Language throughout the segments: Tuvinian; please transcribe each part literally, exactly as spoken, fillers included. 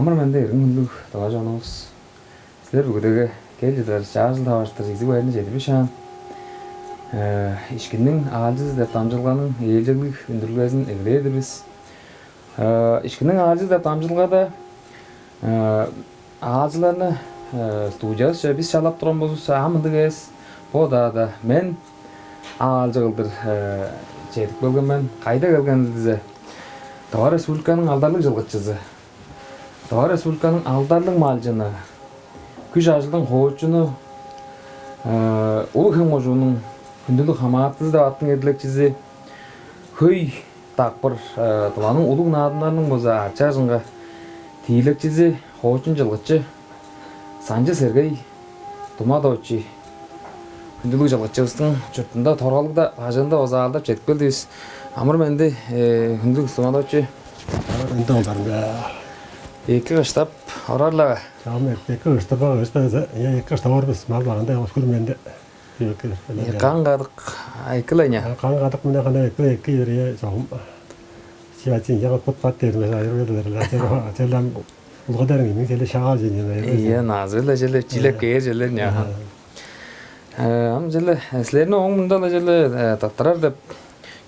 Амыр-менди, эргим хүндүлүг тыва чонувус. Силер бүгүдеге кел чыдар чаа чыл таварыштыр изиг байырны чедип шаан. Э, «Ишкинниң аалчызы» деп дамчыдылганың ээлчеглиг үндүрүлгезин эгелээр-дир бис. Э, «Ишкинниң аалчызы» деп дамчыдылгада, э, аалчыларны, э, студиявысче бис чалап турган болзувусса, ам ындыг эвес. Бо удаада мен аалчы кылдыр, э, чедип келген мен. Кайда келген дизе, Тыва Республиканың алдарлыг чылгычызы, Тыва Республиканың алдарлыг малчыны, күш-ажылдың хоочуну, э, Улуг-Хем кожууннуң хүндүлүг хамаатызы деп аттың эдилекчизи, хөй дакпыр, э, Тываның улуг наадымнарының база ачаажынга тиилекчизи, хоочун чылгычы Санчы Сергей Тумадович, хүндүлүг чылгычывыстың чуртунда, Торгалыгда, бажыңында база аалдап чедип келдивис. Амыр-менди, э, хүндүлүг Тумадович. Ынды олдарга. Эки кыштап орар-ла. Чагым эки кыштап бар, өспезе, я эки кыштап бар бис, мал баганда, өскүр менде. Эки, эки. Э, каң кадык, эки-ле ня. Каң кадык мына кана эки, эки бере чогум. Сиачи я кут пат дермес айыр бердилер. Ачалам улгадарын имин келе шагаал жеңген. Ийе, назы-ла желе чилеп кээр желер ня. Э, ам желе, э, силерни ооң мында-ла желе, э, таптырар деп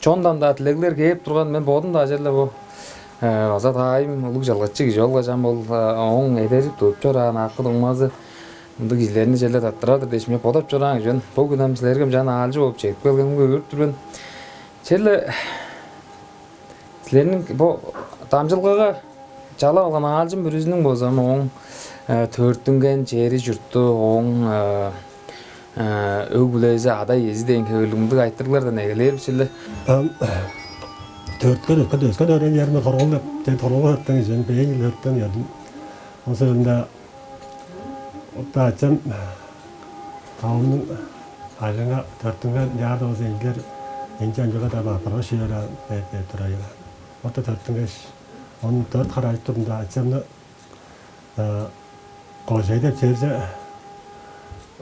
чондан-даа тилеглер кээп турган, мен бодум-даа черле бо, э, база даайым улуг чылгычы кижи болгаш, ам ол, э, ооң эдержип туруп чораан акы-дуңмазы мындыг кижилерни черле таптырар-дыр дээш, мен бодап чораан кижи мен. Бо хүн ам силерге ам чаа аалчы болуп чедип келгенимге өөрүп тур мен. Черле силерниң бо дамчыдылгага чалап алган аалчым бүрүзүнүң болза, ооң, э, төрүттүнген чери-чурту, ооң, э, э, өг-бүлези, ада-иези дээн хевирлиг мындыг айтырыглардан эгелээр бис черле. Ам төрүткен, өскен, өскен, өөрээн чериме Торгалыг деп, Торгалыг төрүттүнген кижи мен, бежен чыл төрүттүнген чордум. Ооң соонда Отта ачам авамның ажыңа төрүттүнген, чаарда болза эмчилер, эмчи амчылга-даа апарган шыыраа деп, деп турар. Отта төрүттүнгеш, оон дөрт хар ажып турумда, ачамны, э, Кожай деп черже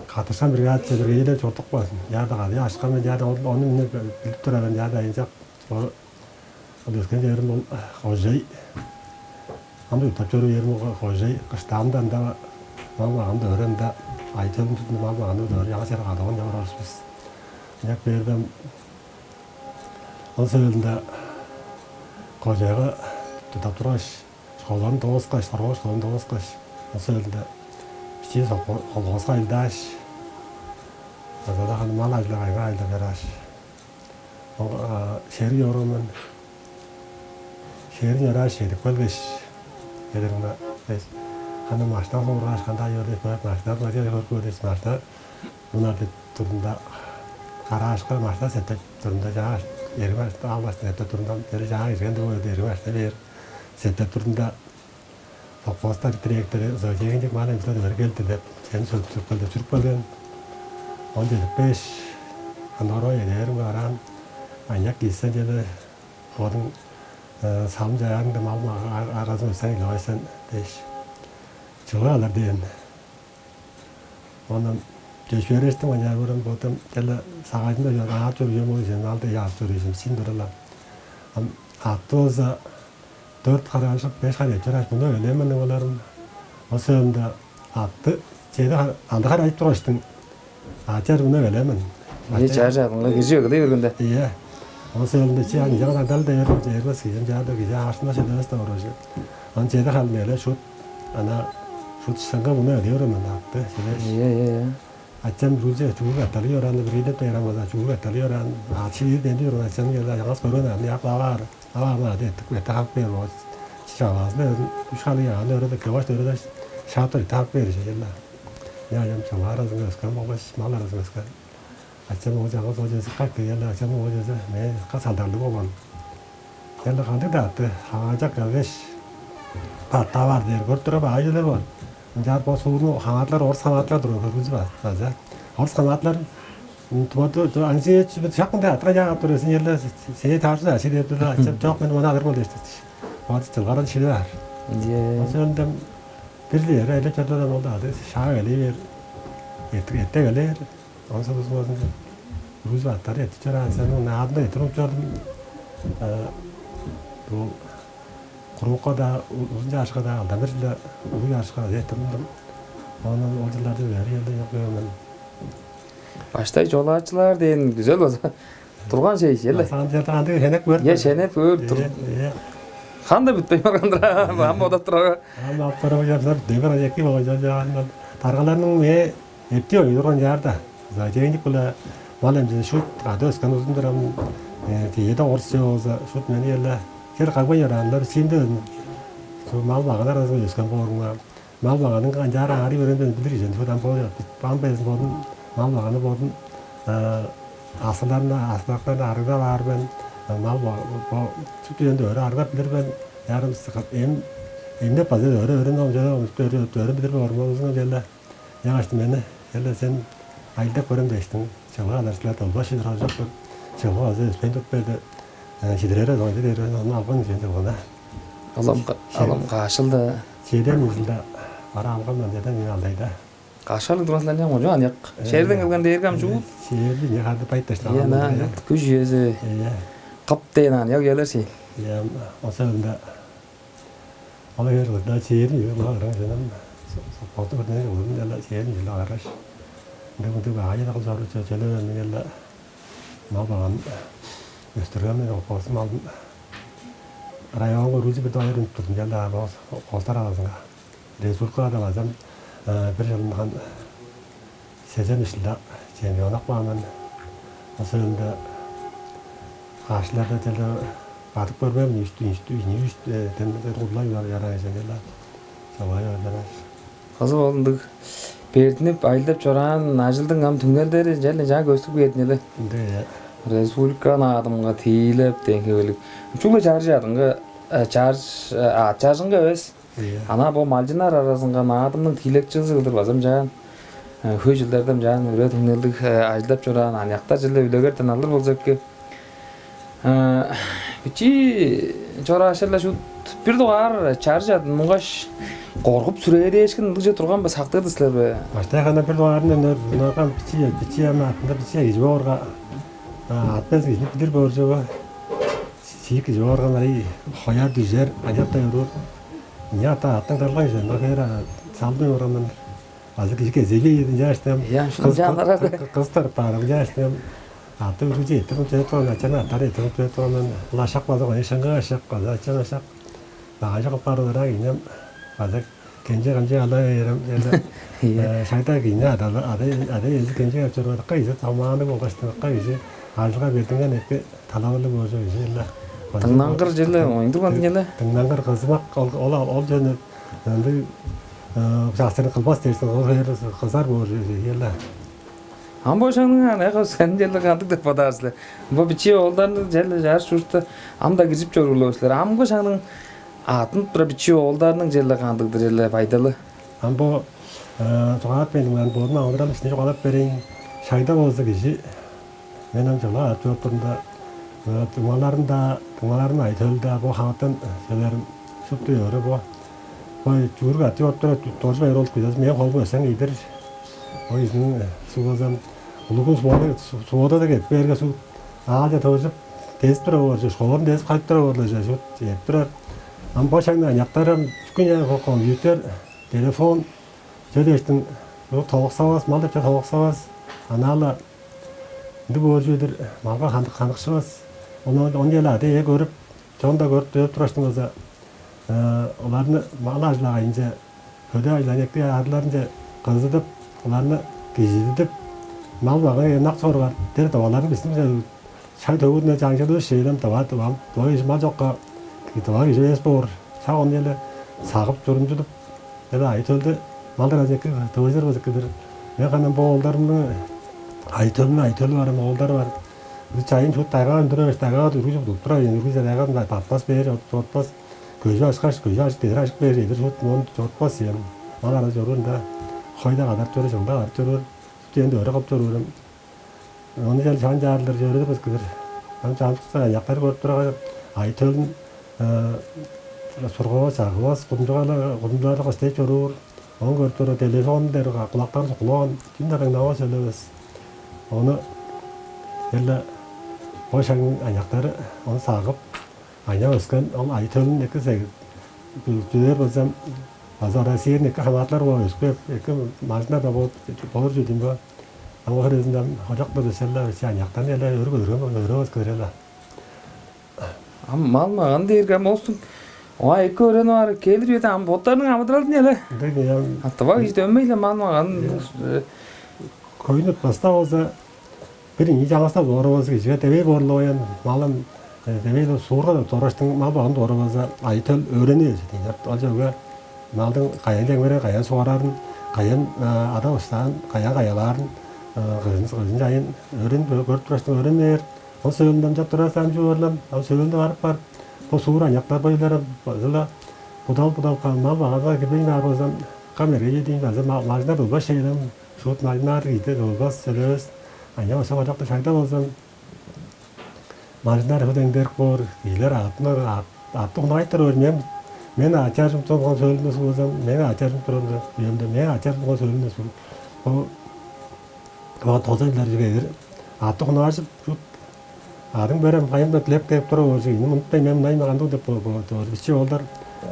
каттышкан бригадаже, бригадир чорудупкан. Чаарда кады ашкан мен, чаарда ол, ону мен билип турар мен, чаарда ынчап, ол өскен черим ол Кожай. Ам уктап чоруур черим ол Кожай. Кыштаамда ында мал-маган дөгере, ында ай-төлүн тудунуп, мал-маганны дөгере, чаңгыс чер кадыгын чоруур бис. Ынчап бээрде ол сөөлүнде Кожайга тудуп тургаш, школаны дооскаш, Торгалыг школаны дооскаш, ол сөөлүнде бичии колхозка ажылдааш, база-даа ханы мал ажылы, кайгы ажылдап чорааш, ол, а, шериг чоруур мен. Шериг чорааш, чедип келгеш, келиримге, ханы машина суургааш, кандай чор деп, көрүп, машина көрүп көр дээш, машина мынаар деп турумда, гаражка машина септеп турумда, чаа, эрги машина, аал машина септеп турумда, дери чаа кирген деп ойду, эрги машина бээр септеп турумда, совхозтар директору Зоодиевинчик мана бизде дөгере келди деп, сени сүрүп, сүрүп кел деп сүрүп келген. Ол чедип кээш, ындыг орой эдээрим араан, аныяк киисен чеде, бодуң, э, салым-чаяарыңда мал-мага аразын өсең илевайсан дээш, чылгы алыр дээн. Ону чөпшээрештиң аняар көрем, бодум черле сагайдымда чор, аар чор үем ол сен, алды аар чор үем син турала. Ам атты болза дөрт хар ажып, беш хар эчер аш мында өлемен оларым. Ол сөөлүнде атты чеди хар, алды хар ажып тургаштың, ачар мында өлемен. Ие, чаар чадыңга кижи өгүлей бергенде. Ие. Ол сөөлүнде чи аны жаңа дал дээр, ербес кижим чаада кижи аарсында шедерес да орожу. Ан чеди халын эле шут, ана шут шыңга муна өлүөрүм ана атты. Чедеш. Ие, ие, ие. Ачам Грузия чугур каталы йораан, биридеп дайрамаза чугур каталы йораан. Ачы бир денди йораан ачам геле аяңас көрөн аны яп аваар. Аваар аны эттик бетте хап бээр болот. Чаваазын өзүн үш халы яан өрөдө кебаш өрөдө шаап тур тап бээр же геле. Я ачам чаваар азын өскөн болгаш, мал аразын өскөн. Ачам ол чаңгыс ол чезе как дегенде, ачам ол чезе мен ка салдарлыг болган. Черле кандыг-даа атты, хаанчак келгеш, баттаа бар дээр, көрүп тура баай чүлер бар. Ынчаар бо суурну хамаатылар, орус хамаатылар турган көргүзүп база. Орус хамаатылар тумады анчы шакында атыран чаагап тур эсин, черле сээ тааржы аши деп тур, ачам чок, мен мана алыр бол дээш. Бат чылгаран шиле бар. Ие. Ошондон бир лиер эле чордон ол да шаа келе бер. Эттик этте келер. Онсо тузмазын. Үз баттар эти чораан сен наадында эти уруп чордум. Бу Курукка-даа, узун чарышка-даа, алдан бир чылда улуг чарышка эттим. Оон ол чылдарда бээр келди, чок, мен. Баштай чолаачылаар дээн күзел болза турган чей, черле. Саан чарда андыг шенеп көрүп. Е, шенеп көөр тур. Е, е. Ханда бүтпей барган-дыр аа, ам бодап турарга. Ам ап барып, япсар, демир эки болган чон чаандан. Таргаларның, э, эптии ойнурган чаарда. За, чейник-биле мал эмчизи шут, ада өскен узун-дур ам, э, тиеде орусча болза, шут мени эле. Чер кагбайн чорааннар, сиимде мал баган аразында өскен боорунга. Мал баганын канчаар аарый берген билир ийин, шут ам бо, ам безин бодун, мал баганы бодун, э, асыларны, асылактарны арыгдап аар мен, э, мал ба-, бо, шут үенде өрү арыгдап билир мен, ярым сыкып, эм, эмнеп база өрү, өрүн, өрү, өрү билир боор болзун, черле. Ынчангаш мени, «Эле сен ажылдап көрем» дээштиң, чылгы алар силер долбас шыдырар чок деп, чылгы база өспейн туруп берди. Э, шидирери оңойду дээр, ону алган кижи чылгыны. Алам, алам каш чылда? Чеден чылда бара алган мен, чеден чыл алдайда. Каш чыл турган силер, кончуг аныяк. Э, шээрден келген дээрге ам чүү? Шээрди не харды байт даштаган. Ийе, на, күш үези. Ийе. Кып дээн аныяк үелер сен. Ийе, ошол ында Ол эгер кырдаа чээрин чүве мага ырак чонум, со-, сокпокту көрдүнер улун чала чээрин чүве агараш. Ындыг мындыг аайы кыл чору чө-, чөлевелиңерла мал баган өстүрген мен сокпокту малдым. Районга үргүлчү бир дойрун турдум чалда бос костар алазынга. Республикада базам бир жылынхан сезен үш чемпионак баан мен. Ошол ында каашыларда деле бадып көрбээн, үштү, үштү, үштү, үштү, э, демдеде курлай бар яраа эжең-ла. Чавай бар яраа. Кызы болдундуг бердинип, ажылдап чораан ажылдың ам түңнелдери черле чаа көстүп кээрдин эле. Ынды, э. Республика наадымга тиилеп, деңге белик. Чугула чаржы адыңга, э, чарж, э, а, чаржынга эвес. Ийе. Ана бо малчыннар аразынга наадымның тиилекчизи кылдыр база ынчаан, э, хөй чылдарда ынчаан үре-түңнелдиг, э, ажылдап чораан аныяктар черле үлегерден алыр болза эки. Э, бичии чораашырла шут бир дугаар чарыжадын муңгаш коргуп сүрээдээшкин ындыг чүве турган бе, сактыр-дыр силер бе? Баштай хана бир дугаарында нор-, норган бичии, бичии ама атында бичии кижи боорга, а, ат безин кижини билир боор чүве. Чиик кижи боорга, ай, хояр дүжер, аняптай уруур. Ынча ата аттың кырылган кижи, ынча хээр, а, салбын урамын. Азы кижи кезей бейидин чааштым. Ян шын жаннарады. Кыз тарыптаарым чааштым. Аты үрүжү эттирип чедип турган, ачаны аттары эттирип чедип турган мен. Ылашак база, ой, шыңгы ашак база, ачан ашак. Багажы кылып каарылараа кийинем. База кенче камчы ала берем. Черле, э, шагда кийине адалы, ада, ада ези кенче кеп чорбадыкка, изе тамааны болгаш тыныкка кижи ажылга бердинген эки талавылы болчу кижи эле. Тыңнангыр черле оюндур бандын эле. Тыңнангыр кызмак ол, ол, ол жөнү ындыг, э, жастырын кылбас дээрсиң, ол хер кызар боор чүве ийин-ле. Ам бо шагның ана кыз сен черле кандыг деп бодаар силер? Бо бичии оолдарны черле чарыш чуртта ам-даа киржип чоруур-ла силер. Ам бо шагның атын тура бичии оолдарның черле кандыгдыр черле байдалы? Ам бо, э, чугаалап бердим, ам бодум аңгырам ишни чугаалап берейин. Шагда болза кижи Мен ам чылга артып турумда, э, дуңмаларым-даа, дуңмаларым Айтөлү-даа, бо хамыктан чүвелерим шупту өрү бо. Бо чүгүрүк артып оруп тура, доржу байыр ол кыйдазы мээң холум өсең ийдир. Ол кижиниң, э, суг болзам, улугун субода, су-, субода дег эппээрге суг аалча тывыжып, дезип тура боор, школаны дезип кайып тура боор-ла, шут эп турар. Ам бо шагның аныяктары ам чүткүн яа компьютер, телефон, чүве дээштиң, бо толуксавас, мал деп чүве толуксавас. Анаа-ла Ындыг боор чүве-дир, малга хандык-, хандыкшывас. Ону, ону-ла ада-ие көрүп, чон-даа көрүп, дөөп тургаштың болза, э, оларны мал ажыл-агыйынче, хөдөө ажыл-агыйынче, эки аарларынче кызыдып, оларны кижизидип, мал-магай ынак чоруурга, дер тываларның бистиң шаг-төөгүнде чаңчылывыс шейлем тыва, тыва, тыва кижи мал чокка, тыва кижи эвес боор. Шак ону-ла сагып, чурумчудуп, Эдаа, Айтөлдү малдыр азы эки тывыжыр болза эки-дир. Мен ханам бо оолдарымның Айтөлүнүң Айтөлү бар, оолдары бар. Бир чайын шуут тайгага үндүрер, тайгага үргүжүп туруп турар, үргүжү тайгага мындай батпас бээр, от-, отпас, көжү ашкаш, көжү ашып, дедир ашып бээр, эдир шуут моон чорутпас сиен. Мал арада чоруур ында, хой-даа кадарып чоруур, чылда кадарып чоруур, шуут ээнде өрү кылып чоруур. Ону чал чаан чаарлар чөөрүдүп кылыр. Ам чамдыкта аныяктар көрүп турар, Айтөлүн, э, сургавас, чагывас, кудумчуга-ла, кудумчуларга кыстап чоруур. Оон көрүп турар, телефон дээр кулактарын суккулаваан, чүнү-даа дыңнавас чүве эвес. Ону черле бо шагның аныяктары ону сагып, аныяк өскен, ол Айтөлүн эки сегип, Бүзүрээр болза, база Россияның эки хамаатылар бооп өскүп, эки малчыннар-даа бооп болур чүве дийин бо. Аңаа херээзинден хожок-даа дешерле, че аныяктарны эле өрү көдүрген, өрү көдүрүп кээрге-ле. Ам мал-маган дээрге ам улустуң оңаа эки өөрени бар, келир үеде ам боттарының амыдыралын эле. Ындыг дийин. А тыва кижи дөмей-ле мал-маган. Ийе. Э, Хөйнү башта болза, бир ийи чаңгыстап дораан болза, кижиге девей боорлуг оян, малын, э, девей-ле суурга-даа дораштың, мал-маганын дораан болза, ажы-төл өөрени бээр чүве дийин. Ол чүвеге малдың кайыын чемгерерин, кайыын сугарарын, кайыын, э, ада-быштаан, кайыын каялаарын, э, кыжын, кыжын-чайын өөренип, көрүп тураштың өөрени бээр. Ол сөөлүнде ынчап турар саамчы боорлам, ол сөөлүнде барып бар. Бо суур аныяктар бойлары база-ла будал-будал мал-маганга кирбейн баар болза, кам эргей дийин, база ма-, малчыннар ылбас шейлем, шуут малчыннар кижи-даа ылбас, сөөлевес. Аныяк өске-бажактыг шагда болза, малчыннар хөй эңдерик боор, кижилер аъттыг, аът-, аътты хунагайтыр боор. Мен, мен ачаар чурттап турган сөөлүнде суг болза, мен ачаар чурттап турган үемде, мен ачаар чурттап турган сөөлүнде суг. Бо, бо тозан чылдар чүге кээр. Аътты хунаажып, шуут аъдың берем, кайын деп дилеп кээп туруп, оор чүве. Ынчан мунуптай, мен мынай ма кандыг деп бо-, бо-, бо-, бичии оолдар.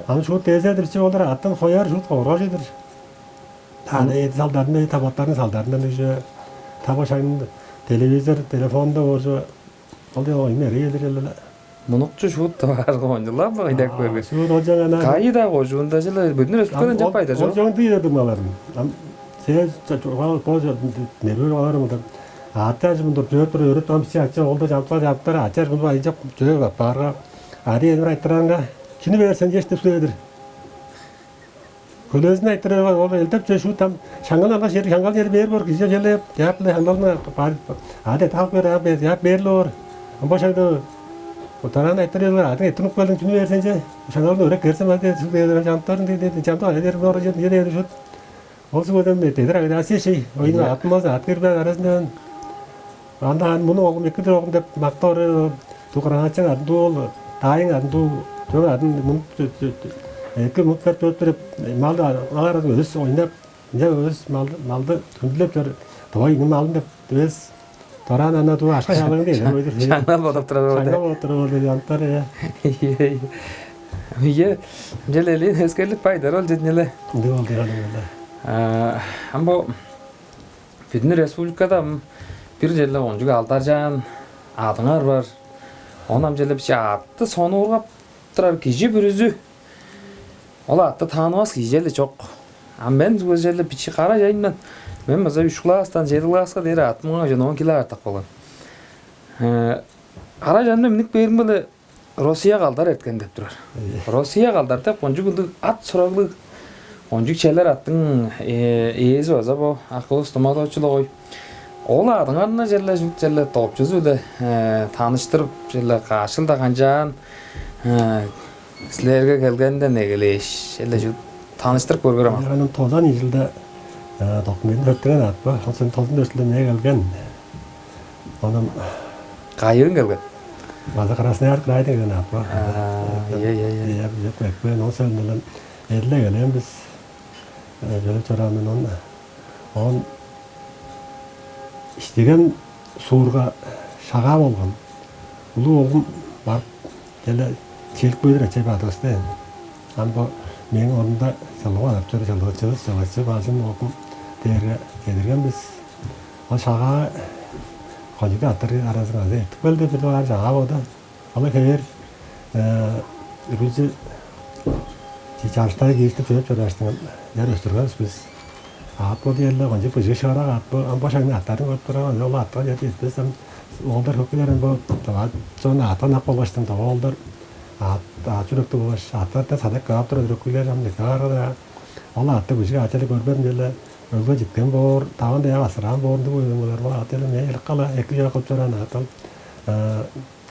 Ам шуут дезер-дир, бичии оолдар аъттан хояар, шуут коргар чүве-дир. Ам эъди салдарындан, эъди табактарының салдарындан уже таба шагның телевизор, телефонда оор чүве. Ол дээш оюн эрей келир эле. Мунукчу шуут таваарга ончулап ыйдап көргүс. Шуут ол жаңа ана. Кайы-даа кожуунда чылы бүдүн өскүлүн чаппайды. Ол жаң дый бердим аларым. Ам сээ чугаал бо нервер аларым да. Аътча чымын туруп, чөп туруп, өрүп турган биче ача ол да чамтылар, чамтылар ача чымын айынчап чөп аппаарга, ари эмир айтырарынга, чүнү бээр сен чеш деп сүрээр-дир. Хөлезин айтырар, ол элдеп чөшүү там шаңгал алгаш чери, шаңгал чери бээр боор, кижи черле яап биле шаңгалны бар. Аде тал бээр, яап бээр, яап бээрле боор. Амбо шагда утаран айтырыылар, адың эттинуп келдиң, чүнү бээр сен че? Шаңгалны өрек керсем аде сүр дээр, чамтарын дээр, чамтар аде дээр боор, че, че дээр шут. Ол сугудан бе дедир агитация шей, ойну атмаз, аткыр бе арасында. Анда ан муну огум экидир огум деп мактор, дуграачаң адын дуу, ол таайың адын дуу, чөөр адын мунуп эки мунуп берип, берип, берип, малды алар өс ойнап, ынча өс малды, малды хүндүлеп чор. Давай ини малын деп өс дораан ана дуу ашка шалыгын дейт. Шаңнал бодап турар. Шаңнал бодап турар, ол янтар. Ие. Ие. Желелин өскерлик пайдар ол жетнеле. Ындыг болду. Ам бо Бүдүн республикада ам бир черле кончуг алдаржаан адыңар бар. Ону ам черле биче аътты сонуургап турар кижи бүрүзү ол аътты таанывас кижи черле чок. А мен черле биче кара чайымдан, мен база үш класстан чеди класска дээр аъттың маңаа чон он кило артык болган. Кара чайымдан миннип кээримге-ле Россия калдар эрткен деп турар. Россия калдар деп кончуг ындыг ат сураглыг, кончуг челер аттың ээзи база бо акывыс Думадович-ле гой. Ол адыңарны черле чугуп, черле доопчузу-биле тааныштырып, черле каш чылда канчаан силерге келгенден эгелээш, черле чугуп тааныштырып көрүңерем. Ам тозан ийи чылда документин өттүрген аът бо. Ол сен тозан дөрт чылда меңээ келген. Оон кайыын келген? База Красноярск крайдан келген аът бо. Ийе, ийе, ийе. Ийе, билип кепкен. Ол сен билем эдилей келген бис. Чөлүп чораан мен оон. Оон иштиген суурга шагаа болган. Улуг оглум барып, черле чилип көөр ачай бадывысты. Ам бо мээң орнумда чылгы адап чор, чылгычывыс, чылгычы бажым оглум дээрге чедирген бис. Ол шагаа кончуг аттар аразынга азы эртип келди, бир дугаар шагаа боду. Ала хевээр үргүлчү чарыштар киириштип чүрүп чорааштың, яр өстүргенивис бис. Аът бо диэрле кончуг быжыг шыгарак аът бо, ам бо шагның аъттарын көрүп турар, ол аътка чер четпес, ам оолдар хөкүлер ам бо чон аъттан ак болгаштың, дова оолдар аът, аът чүректиг болгаш, аъттардан садак каап турар хөкүлер ам никтеп аарга-даа, ол аътты быжыг аът черле көрбейн черле, өлге читкен боор, таван даяк асыраан боор, ындыг уйгун болар, ол аът черле мээ илик кала, эки чүве кылып чораан аът ол.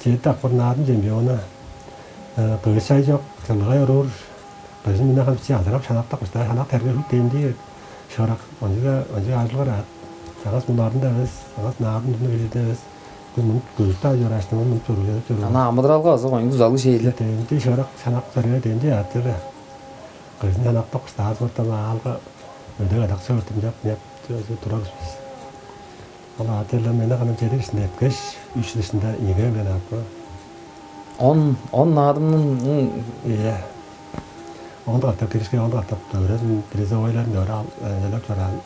Чеди дакпыр наадым чемпиона, кыышай чок, чылгай оруур, кыжын мынаган биче азырап шанактап кыштаар, шанак терге шуут демдии шыырак, ончуга, ончуга ажылгыр аът. Чаңгыс мунаарын-даа эвес, чаңгыс наадым турну кижи-даа эвес. Бир мунуп көжүп-даа чорааш, мунуп чоруур, чоруур. Ана амыдыралга база коюң дузалыг шейле. Демдии шыырак, шанак терге демдии аът черле. Кыжын шанактап кыштаар сортан аалга өдек-адак сөөртүм чап, няп, турар бис. Ол аът черле мени каным чеди кижиниң эткеш, үш кижиниң ийиге келген аът бо. Он, он наадымның. Ийе. Оон катап киришке, оон катап өөредип, призовойларын өөрүп, э, чораан.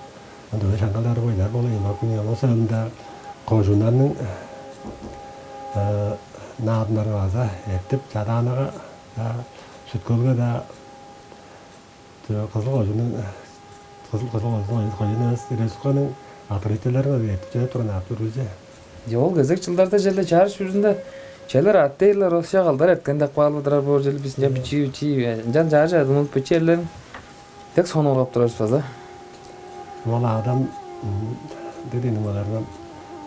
Ында өөр шаңналдары бойлар болуп, ынак мени оон соонда кожууннарның, э, наадымнарга база эртип, Чадаанага-даа, Сүт-Хөлге-даа, Кызыл кожууннуң, Кызыл, Кызыл кожууннуң, кожуун эвес, республиканың авторитеттерин эртип чедип турган артык үргүлчү. Ол кезек чылдарда черле чарыш бүрүзүнде челер аттейлер Россия калдар эрткен деп каалып турар боор чел бис ынчан бичии-бичии, ынчан чарыш адымын бичии эрлерин дег сонуургап турар бис база. Ол адам дединиң оларга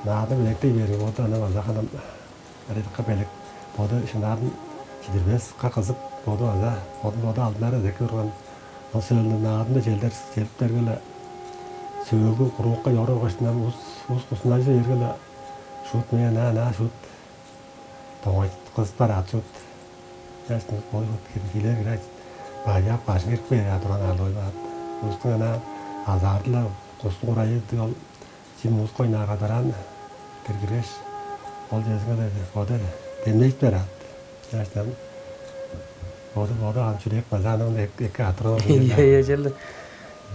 наадым илектей берип, ода ана база ханам ырыдыкка белек, боду шынаарын чидирбес, ка кызып, боду база, бодун боду алдынары эки турган. Ол сөөлүнде наадымда челдер, челиптер-биле сөөлгү куруукка ёруп каштындан ус, ус кусунажы бергеле шуут мээ ана, ана шуут доңой кызып бараат шуут. Ястын бой шуут киргилер кирер. Баяп бажың кирип берип турган алой баат. Устуң ана азаардыла кустуң курайы ол чим ус койнаар кадаран киргиргеш, ол чезинге боду демнейт бераат. Ястан боду боду ам чүрек база аны эки атырып. Ие, ие, черле.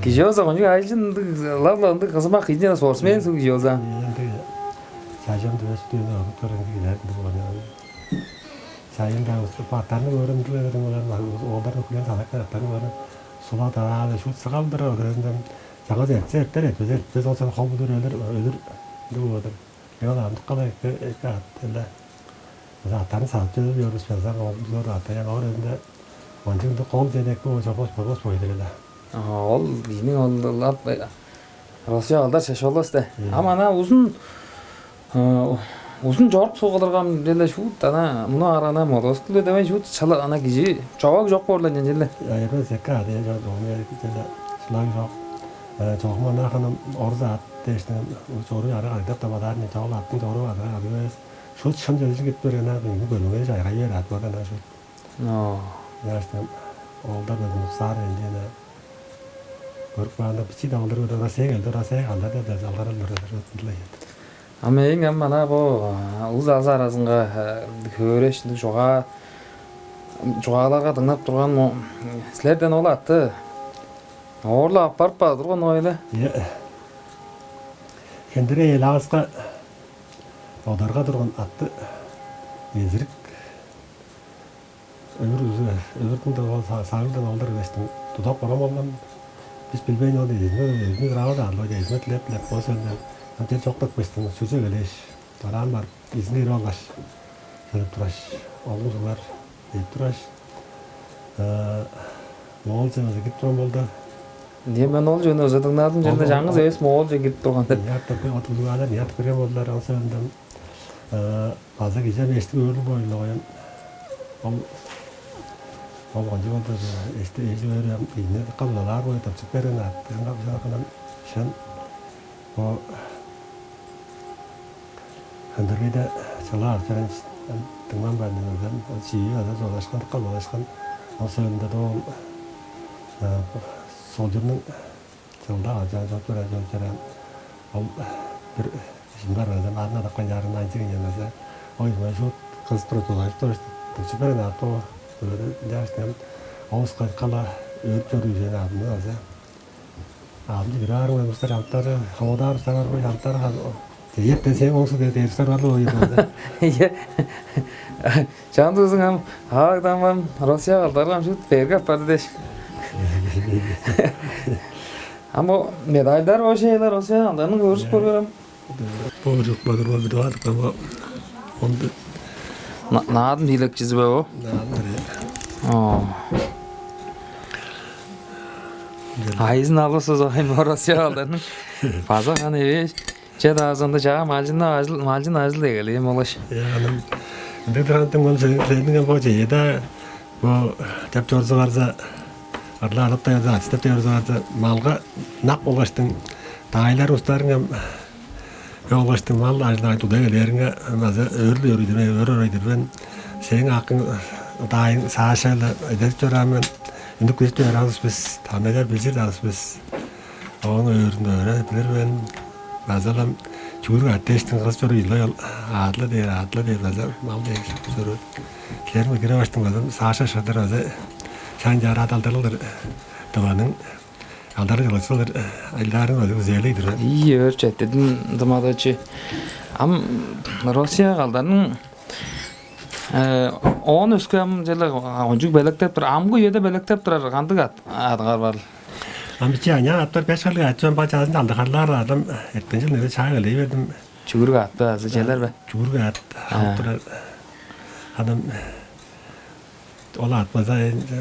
Кижи болза кончуг айылчын ындыг, ылап-ла ындыг кызымак кижи-даа спортсмен суг кижи болза. Ындыг чажам дивес дүүнү алып көрүн кижилер ындыг болган. Чайын-даа уступ, аттарны көрүндүлер, олар оолдар өкүлен санактар аттарын көрүп, сула-даа шут сыгалдыр, ол херээнден чаңгыс эртсе эртер, эртпес эртпес, ол сен хол-будур өлүр, өлүр деп болуп-тур. Эң ол амдыкка-ла эки, эки ат эле. База аттарын садып чедип йорус база ол ат аян оор өзүнде ончуг кол чедекпи ол чорбос болбос бойдур эле. Ол кижиниң ол ылап Россия алдар шеш болбас де. Ам ана узун узун чорук суг кылыргам деле шуут ана муну ааргана мотоцикл демей шуут чала ана кижи човаг чок боорлар ченчеле. Эбес эки ады чок ону деле шылаң чок. Чогум ана ханам орус ат дээштен чоруу ары кагдап да бадаарын чогул аттың чоруу адыры ады эбес. Шуут шын чедижин кирип берген ана бийни көрмегеш айгай бээр ат бадан ана шуут. Яштан оолдар безин уксаар элдиэне көрүп каанда бичии давылдыр көрүп Россия келди, Россия калды деп залгаралдыр өттүндүлей. Ам эң ам мана бо улус азы аразынга хөөреш ындыг чугаа чугааларга дыңнап турган силерден ол атты оорлап аппарып баар турган ойле. Хендире элааска одарга турган атты эзирик Өвүр узу өвүрдүң дагы сагылдан алдар эвестиң тудап барам алган. Бис билбейн ол эзине өзүнү ырава даарлы эзине тилеп тилеп бо сөнден антен чоктап кештиң сүрже келеш. Дараан барып изине ирип алгаш, келип тураш. Олдуң сулар дейип тураш. Моолче ызы кирип турган болду. Дие мен ол жөнү ызыдыңнадым жерде жаңгыз эвес моолче кирип турган деп. Ният деп отулугада ният берген болдулар ол сөнден. База кижи ам эштиг өөрүл бойлугуян ол ол кончуг болду эшти эжи өөрү ам ийне кылбалаар бой тапчып берген аттыгын калбыжаакынан шын бо ындыргыйда чылаар чаран дыңнан баан ол чии ада чугаалашкан кылбалашкан ол соонда да ол солчунуң Чылда ажаан чоп чораан чоп чораан ол бир шындар база арын адапкан чаарым анчык ынчан база ой мына шуут кызып тура тулажып тура тыпчып берген аапты ол ынчааш дем оос кала өөрүп чоруур үжен аадымны база аадымчы бир аарың бустар амтары хавадаар устар бар бой амтары Ийеттен сээң оңсу дээр дээрзер барлы ойду. Ийе. Чандыызың ам аагдаман Россия калдарган шут берге апарды дээш. Ам бо медальдар ошейлер Россия калдарның көрүшүп көргөрөм. Бо жок бадыр бадыр бадыр бо онду Наадым тиилекчизи бе бо? Наадым. Оо. Айызын албасыз ойын Россия калдарның. База каны эвеш. Че даазында чаа малчынны ажыл малчын ажыл дегеле эм олаш. Яным. Ынды дырантым ол сендиң бо жееда бо жап чорзугарза арла алып дайырза ачтап дайырзугарза малга нак болгаштың даайлар устарың эм болгоштуң мал ажылдагай туда келеринге база өөрүл өөрүйдүрме өөр оройдурбен сээң акың даайың саашайлы эдерип чораан мен. Ындыг күзүп чораабыс бис, таныгар билчир-даа бис. Ооң өөрүнде өре билир мен. База-ла чүгүрүк аттээштиң кыс чору илой ол аадыла дээр, аадыла дээр база мал дээр чору. Силерниң кире баштың база Саша шыдыр база Ынчаар ат алдарылдыр дываның алдарыг чылыкчылар айлаарын база күзээлей-дир. Ийи, өөрүп четтирдим, Дымадычы. Ам Россияга алдарның, э, оон өске ам черле кончуг белеткеп тур, амгы үеде белеткеп турар кандыг ат, адыңар бар? Ам биче аныяк аъттар, беш харлыг аът чон, бо чазында алды харлаар аъдым, эрткен чыл неде чаа эгелей бердим. Чүгүрүк аът бе азы челер бе? Чүгүрүк аът алып турар. Ханам ол аът база,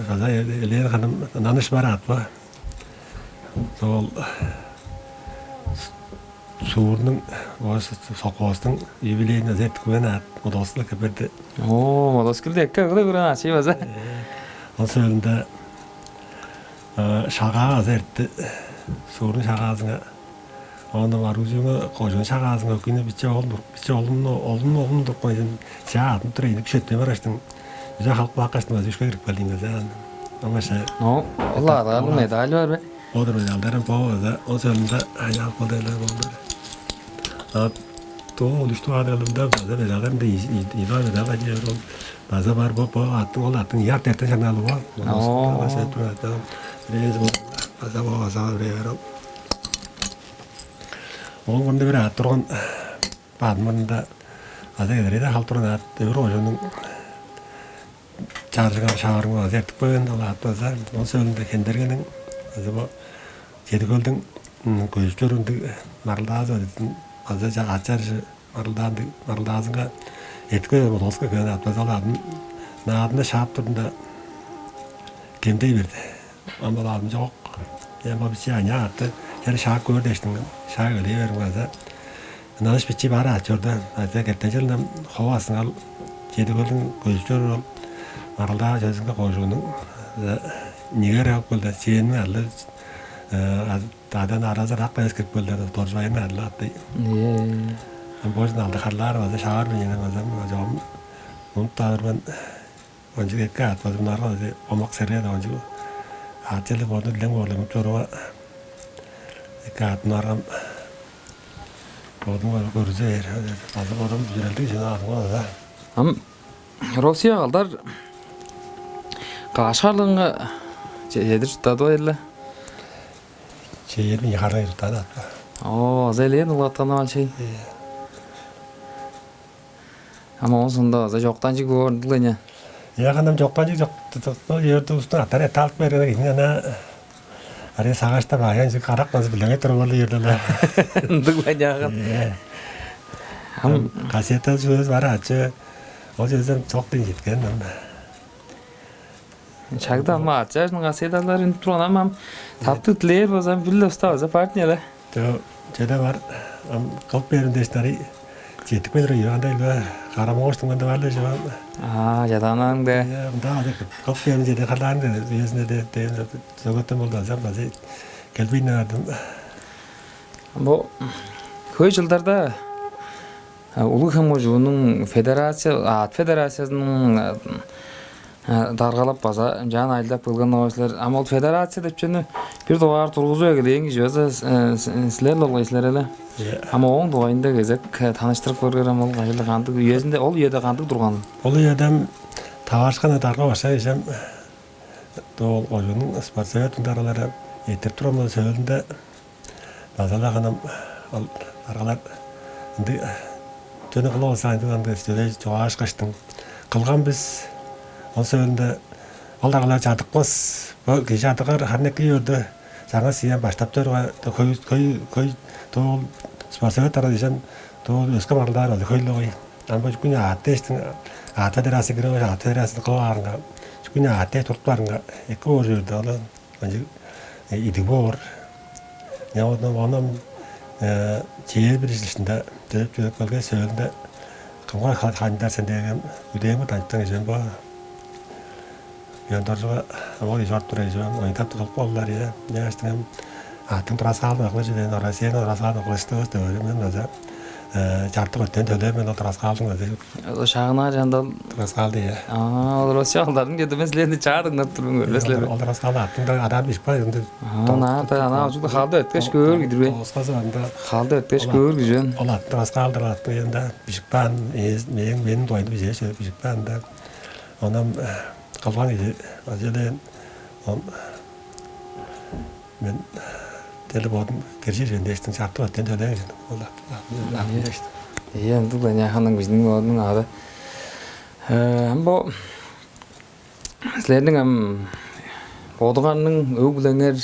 база элээн ханам наныш бар аът ба. Ол суурнуң, оош совхоздуң юбилейин аза эртикпээн аът, мотоцикл эккеп берди. Оо, мотоциклди эккеп эгелей берген аът чей база. Ол сөөлүнде шагаа аза эртти. Суурнуң шагаазынга, оон оружиеңе кожуун шагаазынга өкүнү биче ол, биче олун, олун, олун туруп койдум. Чаа адын тура ийин күшетпей бараштың. Үзе халып каапкаштың база үшке кирип келдим база. Оңаша. Но ол араның медалы бар бе? Олар медалдарым бо база, ол соонда айлаап калдылар болду. А то улушту адалымда база медалдарым да ива медал адыярым. База бар бо, бо аттың, ол аттың ярт эртен шаңналы бо. Оо. База бо, база бо, база бо. Ол мында бир ат турган, баан мында аза кедерей да халып турган ат, өвүр кожунуң чаржыгар шаарыңга аза эртип койган, ол ат база. Ол сөөлүнде Хендергениң аза бо Чеди-Хөлдүң көжүп чорундуг марылдаазы база, аза ат чаржы марылдаандыг, марылдаазынга эртип койган, болуска кыын ат база, ол адын наадымда шаап турдум-да, кемдей берди. Ам ол адым чок. Эм бо биче аныяк аътты чер шаап көөр дээштиң, шаап эгелей берип база. Ынчангаш бичии бар аът чорду. Ача кертен чылында хову асыңал Чеди-Хөлдүң көжүп чоруур ол марылдаа чөзүнге кожуунуң нигер алып келди. Сиэнниң арлы адан аразы рак эвес кирип келди. Доржубайның арлы аътты. Ийе. Ам божун алды харлаар база шаар менен база база ом унуп таарган. Ончуг эки аът база мынаарга база омак серге да ончуг аът черле боду илең боорлуг чорууга эки аът мынааргам бодум көрүзү бээр. База бодум бүзүрелдиг чүнү аадым база. Ам Россия калдар каш харлыыңга чедир чурттады бо эле? Чээрби харлыг чурттады аът. Оо, аза элээн улгатканы алчай. Ам оон соонда база чоктанчыг боор ындыг-ла ыйнаан. Яа, ханам чоктанчыг чок, ол чээрде устун аттар этталып берген кижини ана аре сагашта баян чык карак базы билеңе туруп алды жерде-ле. Ындыг-ла ыйнаан. Ам кассета сөз бар ачы. Ол сөзден чок дейн жеткен ам. Чагда ам ачажын кассеталар үнүп турган ам ам таптыг дилээр болза ам бир-ле уста база партияда. Чо, чеде бар. Ам кылып берим дээш дарый. Жетип келир ой андай бе? Карамоңуш туңганда бар-ла жевам. Аа, жадаанаңда. Мында азы кылып берим, жети халаан үезинде де, де сөгөттөн болду азам база келбейн бардым. Бо хөй жылдарда улуг хем кожуунуң федерация, аът федерациясының даргалап база ынчаан айылдап келген оой силер. Ам ол федерация деп чүнү бир дугаар тургузуп эгелээн кижи база силер-ле болгай силер эле. Ам ооң дугайында кезек таныштырып көргер, ам ол кажылы кандыг үезинде, ол үеде кандыг турганын. Ол үеде ам таварышкан дарга башка кижи ам ол кожуунуң спортсовет даргалары эртип турган сөөлүнде база-ла ханам ол даргалар ындыг чөне кылып алза ындыг ындыг чогаашкаштың кылган бис. Ол сөөлүнде ол даргалар чадыкпас. Бо кижи чадыгар харын эки чорду. Жаңа сиен баштап чорга хөй хөй хөй тоол спасовет ара дижем тоол өске марылдаар ол хөй-ле кой. Ам бо күн аат дээштиң аата дерасы кире, аата дерасы кылып аарынга күн аат дээш туруп баарынга эки боор чорду ол. Ынчыг идиг боор. Ону оном чээр бир ишинде дөп чүрүп келген сөөлүнде кымга ханчаар сен дээрге үдээми танчтан кижен бо. Яндаржыга ол ижорт тура ижибем ойдап кылып боллар я. Няштыгым атын тураскаалдын акылы чүден Россияны тураскаалдын акылыштыгыз деп мен база чартык өттен төлөө мен ол тураскаалдын база. Ол шагынаар жандал. Тураскаалды я. Аа, ол Россия алдарын кедемес силерни чаадыңнап туруң көрбеслер. Ол тураскаалды аттың да адар бишип калай ынды. Аа, наар да ана ужугда халды өткеш көөр кидирбей. Оскасы анда. Халды өткеш көөр күжен. Ол аттың тураскаалдыр аттың янда бишип каан мээң менин дугайында бижээ сөп бишип каан да. Онам кылган кижи ажылын Оон мен дели бодум киржир мен дээштиң, чартык өттен төлээн кижи мен. Ол ам дээштиң. Ийе, ындыг-ла, Няханың, бистиң бодунуң ады. Э, ам бо силерниң ам бодуңарның, өг-бүлеңер,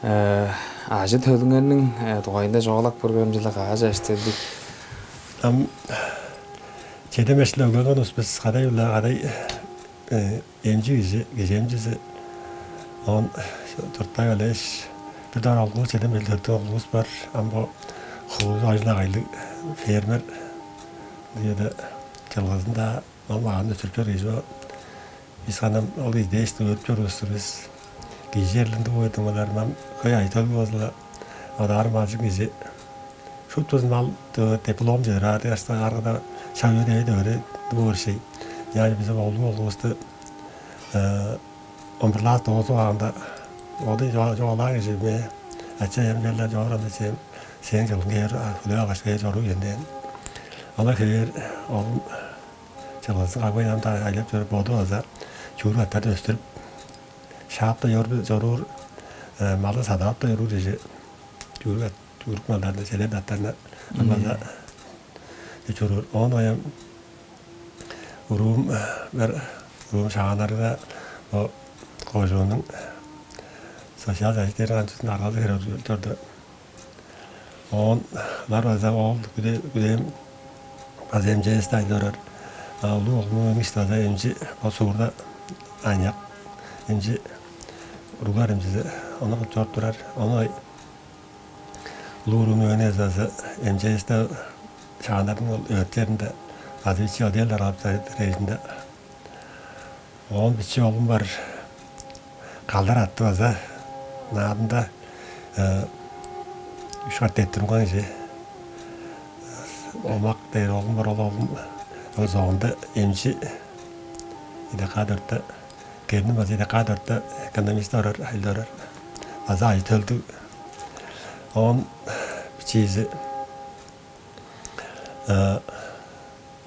э, ажы-төлүңерниң, э, дугайында чугаалап көрүңерем, чылдак аажы аштырдыг. Ам чеден беш чыл өгленген улус бис, кадай-биле, кадай, э, эмчи кижи, кижи эмчизи. Оон чурттай белээш, бир дугаар оглувус, чеден беш чыл, төрүттүнген оглувус бар. Ам бо хуузу ажыл-агыйлыг, фермер. Дээде чылгызын-даа ол магаан өстүрүп чоруур кижи бо. Бис ханам ол кижи дээш өөрүп чоруур улус-тур бис. Кижи черле ындыг боор-дур, мынаар ам хөй ажы-төлү болза-ла, одаар малчын кижи. Шуптузун ал, э, диплом чедир аар дээш, аргада шаг үеде эве-даа ындыг боор шей. Ынчаарга бис оглу-, оглувусту, э, он бир класс доозуп каанда, оду чо-, чугаалаан кижи: «Мээ, ача-ам, черле чоор ам, ача-ам, сээң чылгың кээр, а, хүлээп алгаш кээр чоруур ийин» дээн. Ала кээр, ол чылгызын кагбайн, ам-даа айлап чоруп, боду база чүүрүк аттарда өстүрүп, шаап-даа чоруур, э, малды садып-даа чоруур кижи. Чүүрүк ат-, чүүрүк малдарны, челер аттарны ам база чоруур. Оон ам уруум, э, бир уруум Шагаан-Арыгда, бо кожууннуң социал защита дээрин канчызын аргазы херек чорду. Оон ынаар база ол күде-, күдээм база МЧС-те ажылдап орар. А улуг оглумнуң өөнүң ишти база эмчи, бо суурда аныяк эмчи, уруглар эмчизи, ону кылып чоруп турар. Ону улуг уруумнуң өөнү база МЧС-те, Шагаан-Арыгның ол өрт черинде база бичии отдел даргалап турар дээрезинде. Оон бичии оглум бар, Калдар атты, база Наадымда, э, үш кат эрттирип каан кижи. Омак дээр оглум бар, ол оглум ол соонда эмчи, ИДК дөртте, келиним база ИДК дөртте экономистип орар, ажылдап орар. База ажы-төлдүг. Оон бичиизи, э,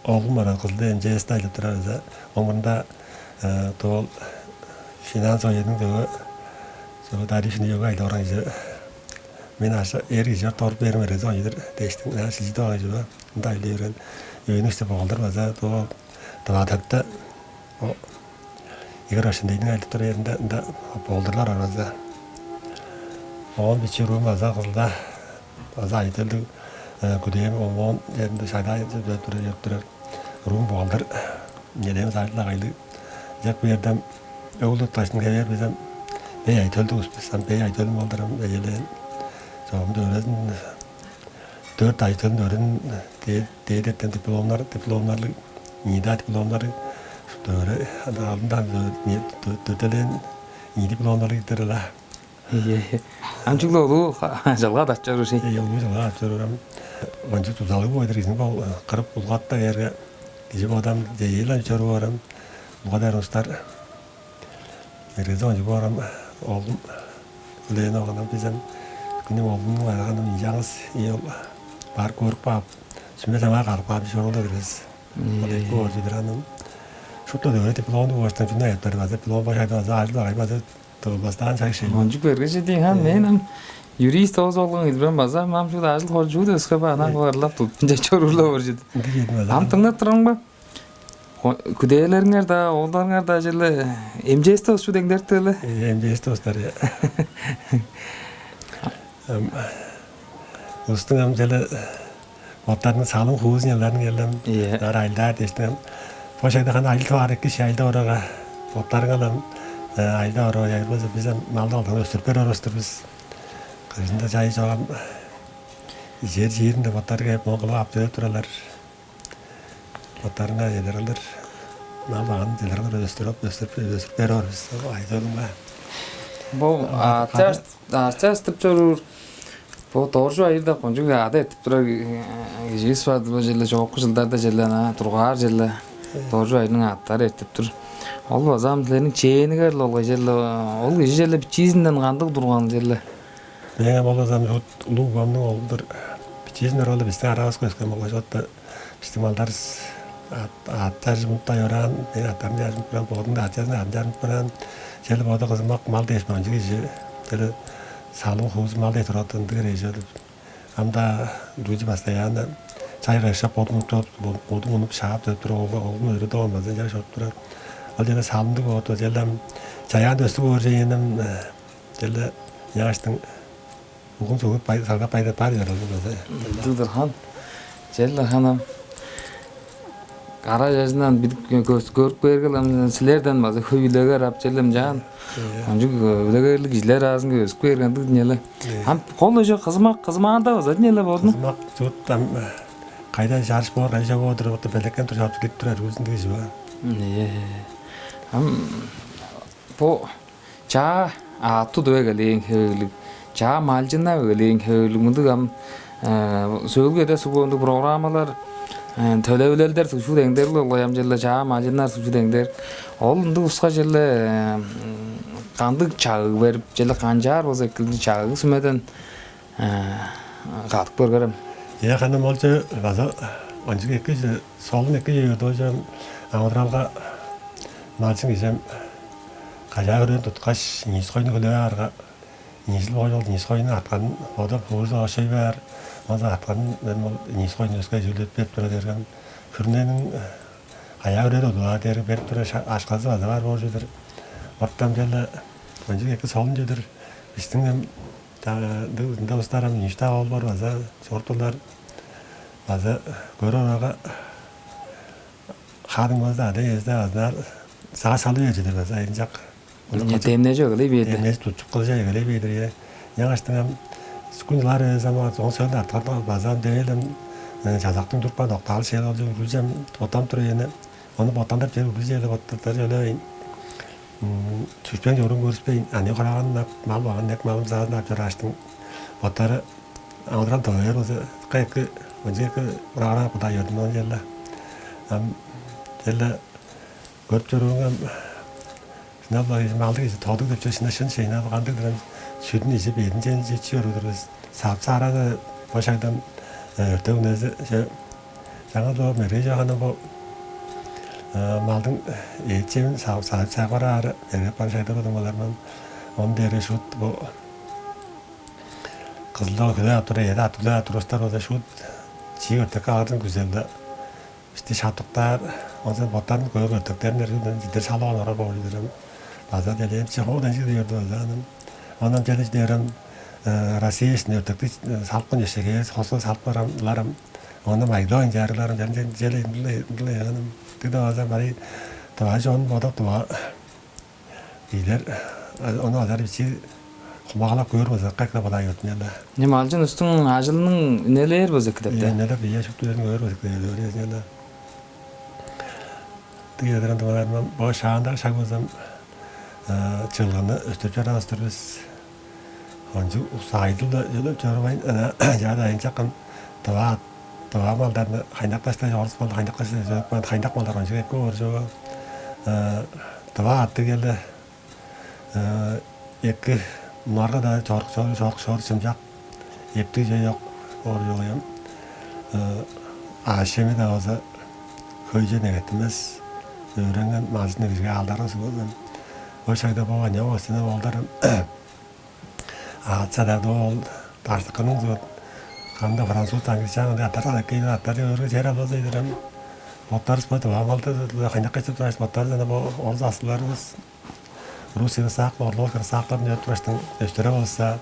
оглум бар, Кызылда МЧС-те ажылдап турар база. Ооң мурнунда, э, доо ол финансовый үениң дөө, дөө тарифный үеге ажылдап орар кижи. Мен аша эр кижи чорудуп бээримге резон чедир дээштиң, ынаар шилчидип алган кижи бо. Ында ажылдай берген. Өөнүң ишти бухгалтер база, доо Тыва дөртте, о, Игорь Ошендейниң ажылдап турар черинде, ында бухгалтерип орар база. Оон бичии уруум база Кызылда, база ажы-төлдүг, э, күдээм ОМОН черинде, шагда ажылдап турар, чоруп турар. Уруум бухгалтер, нелээм ажыл-агыйлыг. Ынчап кээрде ам, өг-бүле тыптыышкындан хевээр бис ам, бей ажы-төлдүг улус бис, ам бей ажы-төлүм болдур ам, эжелээн. Чогум дөрезин, дөрт ажы-төлүм дөрезин, дээди, дээди эртем дипломнар, дипломнарлыг, НИИ-даа дипломнары, дөрт, анда алдындан дөрт, не, дөрт, дөртелээн НИИ дипломнарлыг-дыр ала. Ийе, ийе. Ам чүгле улуу ха-, чылгы адап чоруур шей. Ийе, улуу чылгы адап чоруур ам. Кончуг дузалыг боор-дур кижиниң, ол, э, кырып улгатта бээрге, кижи бодам чеже-ле чоруур ам. Улгады бээр улустар. Эргези кончуг боор ам, оглум үлээн орган ам, бис ам, күнүм оглумнуң арганым, ынчангаш ийи ол бар көрүп каап, сүме-саңаа карып каап, чоруур-ла бис. Ийе. Ол эки боор чүве-дир аан. Шупту дөгере дипломнуг болгаштың, чүнү айтып база, диплом бо шагда база ажыл-агый база тывылбастаан чаг шей. Кончуг берге чедиң, хан. Э. Мен ам юрист оозу болган кижи-дир мен база, ам шуут ажыл-хол чүү-даа өске бе, ана, э, кыларлап туруп, ынча чоруур-ла боор чүве-дир. Ындыг чүве-дир база. Ам дыңнап турарымга, о, күдээлериңер-даа, оолдарыңар-даа черле МЧС-те улус чүү деңнеп-тир але? Э, МЧС-те улустар, э. Ам, улустуң ам черле боттарының салым-хуузун, ынчалдыр келем. Ийе. Ынаар ажылдаар дээштиң ам. Бо шагда ханы ажыл-тывар эки шей, ажылдап орарга, боттарыңар ам, э, ажылдап орарга, ай болза, бис ам малды-балдыны өстүрүп берип орар улус-тур бис. Кыжында чай чок ам, ижер-чиирин-даа боттары кээп, моон кылып ап, төлеп турарлар. Боттарыңар эдер кылдыр, мал-маганны эдер кылдыр өстүрүп, өстүрүп, өстүрүп берип орар бис, ажы-төлүң бе. Бо, а, ача-, ачаштып чоруур, бо Доржу Айыр-даа кончуг ада эртип турар, э, киживис бар-дыр, бо черле чоокку чылдарда черле, ана, дургаар черле, э, Доржу Айырның аъттары эртип тур. Ол база ам силерниң чээнигер-ле ол, черле, ол кижи черле бичиизинден кандыг турган черле? Мээң ам ол база ам шуут улуг угбамның оглу-дур. Бичиизинден ол бистиң аравыска өскен болгаш, вот, бистиң малдарывыс аът, аът чаржы мунуптай ораан, мээң аъттарым чаржы мунуп бараан, бодунуң-даа аът чаржын, аъдын чаржы мунуп бараан, Черле боду кызымак мал дээш, мынчы кижи черле салым хуузу мал дээш турган ындыг эрежи деп. Ам-даа ружи постоянно чай кайышкаш, бодун унуп чоруп, бодун унуп шаап деп туруп, оглун өөредип алган база ынчаар чоруп турар. Ол черле салымдыг боду, черле ам чаяан өстүп оор чейиним, черле ыяштың угун сөгүп, салгап байдап бар чордум база. Дылдыр хан. Черле ханам кара чажындан бидип көрүп бээрге, ам силерден база хөй үлегер ап, черле ам чаан. Ийе. Кончуг үлегерлиг кижилер аразынга өсүп кээрген дыдын эле. Ийе. Ам кол өжө кызымак, кызымаанда база дыдын эле болдун. Кызымак чуут ам кайда чарыш боор, кайда чок боор деп белеткеп тур, чалып кирип турар, үзүндүг кижи бар. Ийе. Ам бо чаа аът тудуп эгелээн хевирлиг, чаа малчыннап эгелээн хевирлиг, мындыг ам сөөлгү эде сугундуг программалар, төлевилелдер сукчу деңдер-ле болгай, ам черле чаа малчыннар сукчу деңдер. Ол ындыг уска черле кандыг чагыг берип, черле канчаар болза экилди, чагыг сүмеден кадып көргерем. Ийе, ханам, ол че база ончуг эки солун эки чүве-дир, ол че амыдыралга малчын кижи кажаа-хүрээни туткаш, ниис хойну хүлээп аарга, ниижил болгай ол ниис хойнуң артканын бодап, хуужу ошой баар, ол артканын мен ол ниис хойну өске чүүлдеп берип тура дээрге, хүрнениң кажаа-хүрээ тудуп аар дээрге берип тура, ашказы база бар боор чүве-дир. Оттан черле ончуг эки солун чүве-дир. Бистиң эм ында устар ам үш-даа оол бар база, чоруп турлар. База көрүп орарга, хадың база ада-иези-даа база сагыш салып бээр чүве-дир база, айынчак. Демнежип эгелей бээр-дир. Демнежип, тутчуп кылча эгелей бээр-дир, ийе. Ынчангаштың ам сүкүн чылаар эвес, ам оон сөөлүнде арткан база ам дээли ам чазактың турупкан октаалы шел ол чүве үргүлчү ам боттанып тур ийин. Ону боттандырып, чер үргүлчү черле боттандырып, черле чүвең чоруун көрүспейн, аныяк-хораганын ап, мал-маганын, эк-малын, саазын ап чорааштың, боттары амыдырал тывар болза, кайыкы, онча эки урагара кудай йордун оон черле. Ам черле көрүп чоруурга, ам шынап-ла кижи, малдыг кижи тодуг деп чүве шынап шын шейин, ам кандыг-дыр ам, сүдүн ижип, эъдин чемчип чоруур-дур бис. Саап-саараны бо шагдан өртек үнези че. Чаңгыс-ла мерге чок, ана бо малдың эът-чемин саап-саап, саап бараары эргеп бар шагда болдуң болар мен. Ону дээрге шуут бо Кызылда ол хүлээп ап тур, эъди ап, хүлээп ап тургустар болза, шуут чиик өртекке алырдың күзелде бисти шаптыктаар, онза боттарын көөр өртектерин эргилден чидер шалып алып орар боор чүве-дир ам. База делеем чыгыы-даа чыдып йорду база ам. Оон чеде чидерем, Россия иштинде өртекти салыпкан чөпшээрел, хостуг салып барган ыларым. Оон Македония чарыгларым, чарым чеде ындылай ындылай ам. Дыда база барый тываа чонун бодап, тываа кижилер ону азар бичии хумагалап көөр болза, кайгы-даа бодаар йордун черле. Ниме, малчын улустуң ажылының үнелээр болза эки деп, ийе, да? Үнелеп, ийе, шупту үезин көөр болза эки деп, өөрүнчү-даа. Дыгыдырын дыңнаарымдан, бо шаандагы шаг болза, чылгыны өстүрүп чораан улус-тур бис. Кончуг ус-айдыл-даа чүвелеп чорбайн, ана чаа-даа айынчаккан тыва, тыва малдарны хайнакташтыр, орус малды хайнакташтыр чорупкан, хайнак малдар кончуг эки боор чүве. Тыва аъттыг келе эки, мунарга-даа чорук, чорук, чорук, чорук, чымчак, эптиг чүве чок боор чүве-ем. Аъш-чеми-даа болза хөйже негеттинмес, өөренген малчын кижиге алдаргазы болган. Ол шагда болган, я, ол сен оолдар ам Аът садарда ол даштыкының кырында француз, англичан ындыг аттар садып кээр, аттар өөрүнчү чер албазы-дыр ам. Боттарывыс бо тыва малды хайнак кечип турар, боттарывыс ана бо орус аъттыгларывыс, русский рысак, орловский рысактарын өөрүп тураштың өстүре болза,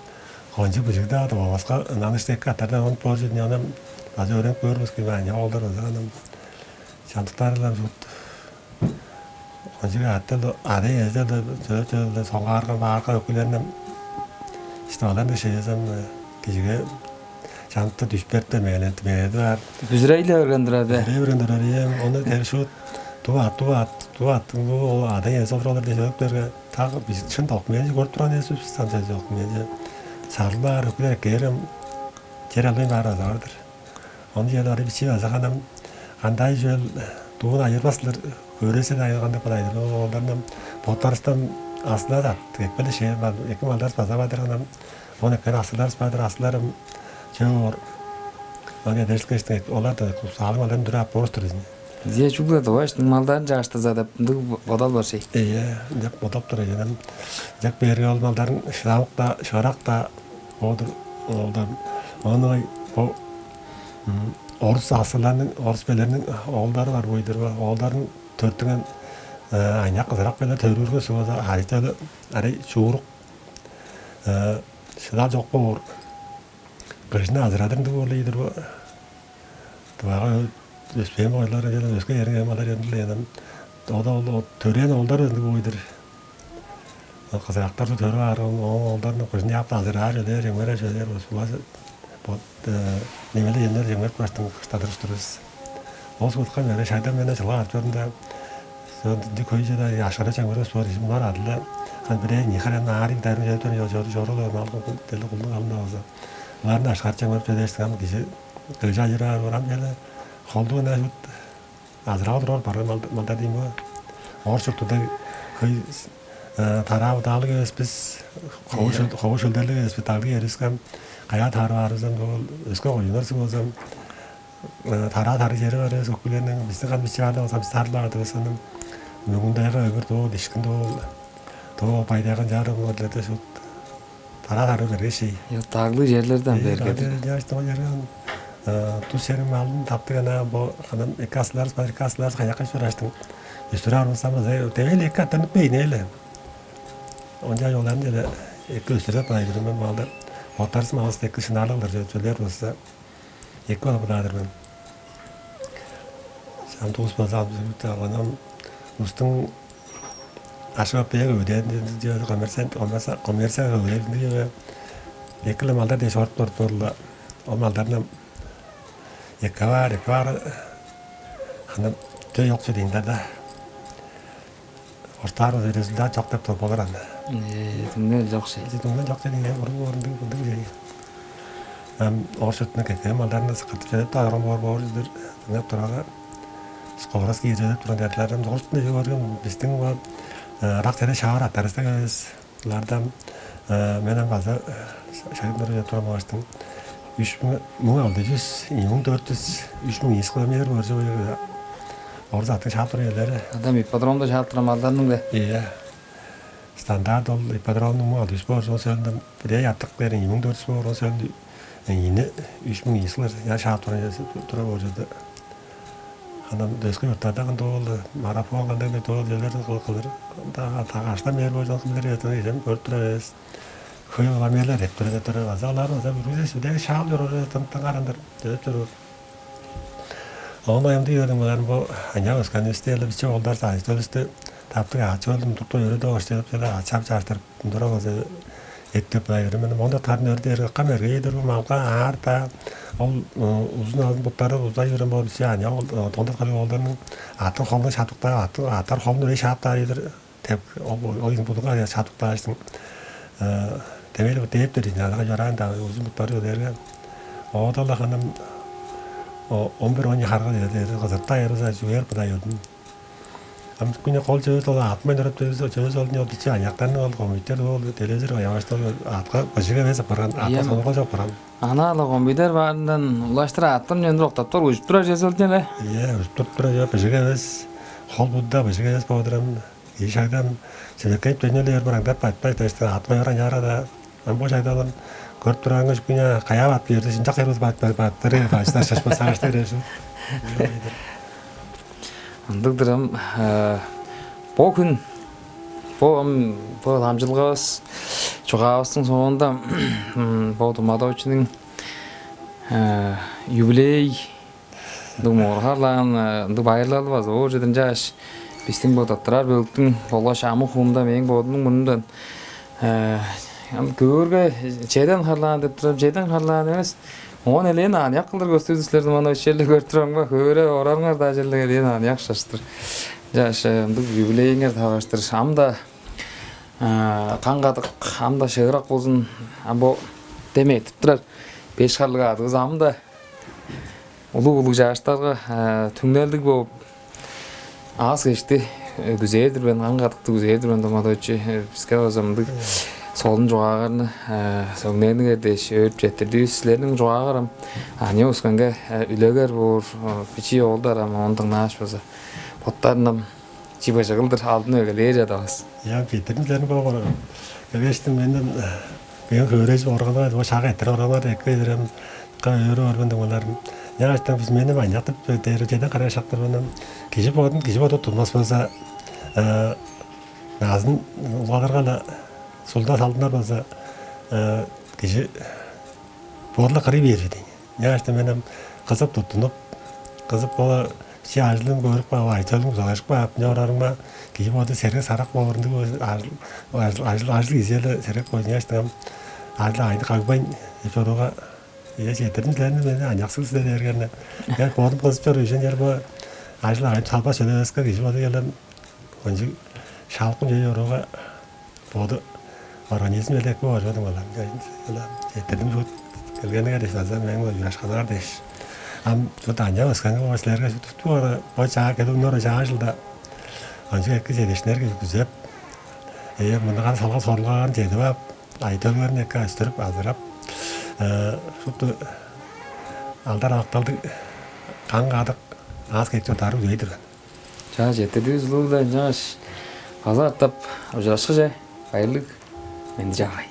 кончуг быжыг-даа тываваска, ынак ышты эки аттардан оңуп боор чүве-дир, ону база өөренип көөр бис, ким аан, оолдар база ам. Чамдыктары-ла шуут. Кончуг аъттар-ла, ада-иези-даа чөөр-чөөрү-ле соңгаарга, баарга өкүлеринден ишти алар ындыг шежезем кижиге чамдыкта дүшпертип, мегелентип, мегеледип аар. Бүзүрей-ле берген турар бе? Бүзүрей берген турар, ийе. Ону дер шуут тыва аът, тыва аът, тыва аъттың, ол ада-иези олур-ла дээш, өкүлерге так бис шын документче көрүп турган эвес бис, самча документче. Сарылаар, өкүлер эккээрем, чер албайн баар база бар-дыр. Ону черле ыры бичии база ханам кандай чүвел дуун айырбас-тыр, өөредип айырган деп бодаар-дыр. Ол оолдарны боттарывыстан аскылаар аът экпелешээн бар, эки малдарывыс база бар-дыр ханам. Ону эккээр аскыларывыс бар-дыр, аскыларым чөөр. Ону эдержиккештиң олар-даа купсаалыг малдарын үндүр ап боор-дур ийин. Дие чүгле тываштың малдарын чааштырза деп ындыг бодал бар шей. Ийе, деп бодап тур эженем. Деп берге ол малдарын шыдамык-даа, шыырак-даа, оодур оолдар. Ону бо орус аскырларның, орус белерниң оолдары бар бойдур ба? Оолдарын төрүттүнген аныяк кызырак белер төрүүрге сугаза ажы-төлү арай чуурук, шыдал чок боор. Кыжын азырадыр ындыг болу ийдир бо. Тывага өспээн бойлар эден өске эриң эм алар эдиле эден. Ода ол төрээн оолдар ындыг бой-дур. Кызырактар төрүп аар оолдарны кыжын яап азыраар чүвелээр, чемгерер чүвелээр болза бо немеле эмнер чемгерип каштың кыштадырыштырбыз. Ол суткан эре шайдан менен чылга артырында дик хөйже да ашкара чемгерес боор ижим бар адылда. Хан бирээ нихарен аарыг дайрын жөтөн жору жору мал дели кулдук алында болза. Оларны ашкарча көрүп чедээштиң ам кижи кыжа ажыраар орам чеде холдуун ажыт азырап турар барган малдар дейм бо. Оор чуртуда хөй тараа удаалыг эвес бис. Хову шөлдерлиг эвес бис, даглыг эрискем каяа таарып аарыбыздан ол өске коюнар суг болзам тараа тарыг чери бар эвес өкүлерниң биздин кан бичи баада болзам бис таарылаады бис аны. Мөңүндайга өвүр доол ишкин доол доол байдайган жаарым орлерде шут. Тараа-тарыы берге шей. Даглыг черлерден берге. Жаштыма жарган тус чериң малын таптык ана бо анан эки асларыбыз бар эки асларыбыз каяка чураштың. Үстүрү армысамыз. Девел эки аттанып бейне эле. Онча жолдарын деле эки өстүрүп баайдырым мен малды. Боттарыс малыс эки шынаалыглар чөптөлер болса эки алып ыдаадыр мен. Чамдык ус база алып анам устуң ашып бээр өдеринде коммерциялык коммерциялык өдеринде экиле малдар дээш оруп туруп турла. Ол малдарны эккавар эккавар хана төө жокчу дейн да. Ортаар результат жок деп туруп болор аны. Түңнел жок шей. Түңнел жок дейн уруу орунду кылдыг дейн. Ам орус чуртунда кеткен малдарны кыртып чедип даарган боор боор дыр дыңнап турарга скорость кииржедип турган дядылардан орус чуртунда көрген биздин бар ырак тере шаар аттарыстан келебиз. Булардан мен ам база шайдындар деп турам баштың үч муң алды жүз муң төрт жүз үч муң ийис километр боржу орус аттың шаап турган ерлери. Адам ипподромда шаап турган малдарның да. Ийе. Стандарт ол ипподромнуң муң алды жүз боор ол сөөлүндө бирээ аттык бериң муң төрт жүз боор ол сөөлүндө ийини үч муң ийис кылыр я шаап турган тура боор жерде. Анан өскө юрттарда кандай болду марафон кандай бир тоол жерлерин кылып кылыр. Анда тага аштан бээр болчу кылдыр эжем көрүп тура эвес. Хөй уламерлер эптире деп тура база алар база бүрүзү сүдеги шаал чоруур тынтың карандар деп чоруур. Оон оямдыы көрдүм буларым бу аняк өскенивисти эле биче болдар саажыдывысты таптыг аачы болдум тукту өрүдө оштедип чыда ачап чаартырып тундура болза эттеп былай берем мен мондо тарын өрүдө эргеккам эргей дургу малга аар-даа ол узун алын буттары узай берем болуп биче аняк ол тондат калыг оолдарның атын холун шаптыктаап атын атар холун өрей шааптаар ийдир деп ол оюн будуга шаптыктаашсың. Демели дээптер ийин ага чораан-даа узун буттары өрээрге оодала ханым он бир он харга кызыртаа ярыза чүгээр быдай өрдүм. Ам күнү кол чөбүс ол атмай нөрөп чөбүс чөбүс ол не биче аяктарны ол комиттер ол телевизор явашта атка быжыг эвес апарган атка Ийем. Соңга жок барган. Ана ала комбидер баарындан улаштыр аттан жөнүр октаптар ужуп турар жезил деле. Ие ужуп туруп тура жок быжыг эвес. Хол будда быжыг эвес болдурам. Ишагдан себеккейип дөнелер бир аңдап байтпай дашты атмай баран яра да. Ам бо жайдалын көрүп турарыңар күнү каяа бат берди жынчак кайрыбыз бат бат баттыры баштар шашпа сагаштар эжим. Ындыгдырым бо хүн бо ам бо дамчылгавыс чугаавыстың соонунда бо Думадовичиниң юбилей ындыг муңгургарлаан ындыг байырлалы база ол чеден чааш бистиң бо таптырар бөлүктүң болгаш амы хуумда мээң бодумнуң мурнундан көөрге чеден харлаан деп турам чеден харлаан эмес. Оон элээн аныяк кылдыр көстүдү силерни мана ишчелде көрүп турарымга хөөреп орарыңар-даа черле элээн аныяк шаштыр. Чаш ындыг юбилейиңер таваштыр. Ам-да каң кадык, ам-да шыырак болзун. Ам бо деме этип турар беш харлыг адыгыс ам-да улуг-улуг чааштарга түңнелдиг болуп аас кешти күзээр-дир мен, каң кадыкты күзээр-дир мен, Домадович. Биске база мындыг солун чугаагарны, э, сөңнээниңер дээш өөрүп четтирдивис. Силерниң чугаагар ам аныяк өскенге, э, үлегер боор, э, бичии оолдар ам ону дыңнааш база боттарын ам чип ыжыгылдыр алдын эгелээр чадавас. Я, беттерим силерниң бо келгештиң менден, э, мени хөөрежип органнар, бо шак эрттирип органнар, эки эдерем, ка өөрү орбан дыңналарым. Яаштан бис мени маньяктып дээр чеден карай шактар мен. Кижи бодун, кижи боду тутмас болза, э, назын улгаларга-ла сулда салдынар болза, э, кижи боду-ла кырый бээр дейн. Яаштан мен ам кызып туттунуп, кызып бола чи ажылын көрүп каап, айтылын кузалашып каап, не орарыңма, кижи боду серге сарак болурунду ажыл, ажыл, ажыл, ажыл кижи-ле серек болзун. Яаштан ам ажыл айны кагбайн, эп чорууга, э, четтирдим силерни, мени аныяксыг силер дээргени. Я, бодум кызып чор үжен чер бо ажыл айын салбас чүве эвеска, кижи боду келем. Кончуг шалкын чей орууга, боду организм элек бо оржадым алам. Четтирдим шут келгениңер дээш, база мээң ужурашканыңар дээш. Ам шут аныяк өскенге бо силерге шут туттуп ара, бо чаа келип, ынаар чаа чылда кончуг эки чедиишкиннер күзеп, э, мындыг салган сорулгаларын чедип ап, айтыылгарын эки өстүрүп, азырап, э, шупту алдар-ак-талдыг, каң-кадык, аас-кежик чурттаары күзей турган. Чаа, четтирдивис улуу-биле, ынчангаш база катап ужурашкыже, байырлыг, менди-чаагай.